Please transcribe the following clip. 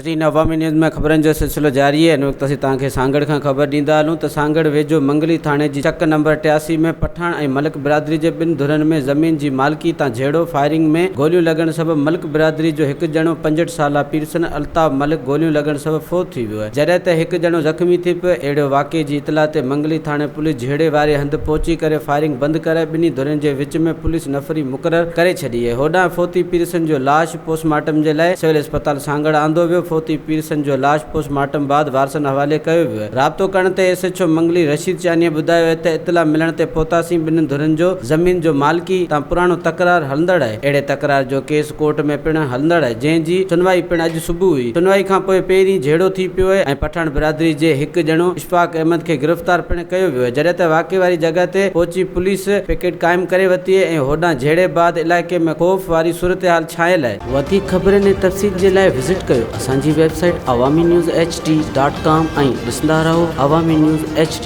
ناظرين عوامي نيوز ۾ خبرن جو سلسلو جاري آهي هن وقت اسين توهان کي سانگهڙ کان خبر ڏيندا هلون ته سانگهڙ ويجهو منگلي ٿاڻي جي چڪ نمبر 83 ۾ پٺاڻ ۽ ملڪ برادري جي ٻن ڌرين ۾ زمين جي مالڪي تان جهيڙو فائرنگ ۾ گوليون لڳڻ سبب ملڪ برادري جو هڪ ڄڻو 65 سالا پيرسن الطاف ملڪ گوليون لڳڻ سبب فوت ٿي ويو جڏهن ته هڪ ڄڻو زخمي ٿي پيو اهڙو واقعي جي اطلاع تي منگلي ٿاڻي پوليس جهيڙي واري هنڌ پهچي ڪري فائرنگ بند ڪرائي ٻنهي ڌرين جي وچ ۾ پوليس نفري مقرر ڪري ڇڏي اهي هوڏانهن فوتي پيرسن جو لاش پوسٽ مارٽم جي لاء سول اسپتال سانگهڙ آندو ويو، فوتي پيرسن جو لاش پوسٽ مارٽم بعد وارثن حوالي ڪيو ويو آهي. رابطو ڪرڻ تي S H O Mangli Rasheed Chanio ٻڌايو آهي ته اطلاع ملڻ تي پهتاسين ٻنهين ڌرين جو زمين جو مالڪي تان پراڻو تڪرار هلندڙ آهي اهڙي تڪرار جو ڪيس ڪورٽ ۾ پڻ هلندڙ آهي جنهن جي شنوائي پڻ اڄ صبح هئي شنوائي کانپوء پهرين جهيڙو ٿي پيو آهي ۽ پٺاڻ برادري جي هڪ ڄڻو اشفاق احمد کي گرفتار پڻ ڪيو ويو آهي جڏهن ته واقعي واري جڳهه تي پهچي پوليس پڪيٽ قائم ڪري ورتي آهي ۽ هوڏانهن جهيڙي بعد علائقي ۾ خوف واري صورتحال ڇانيل آهي. وڌيڪ خبرن ۽ تفصيل جي لاء وزٽ ڪيو اسان جي website Awami news H D dot com ۽ ڏسندا رهو عوامي نيوز ايڇ ڊي.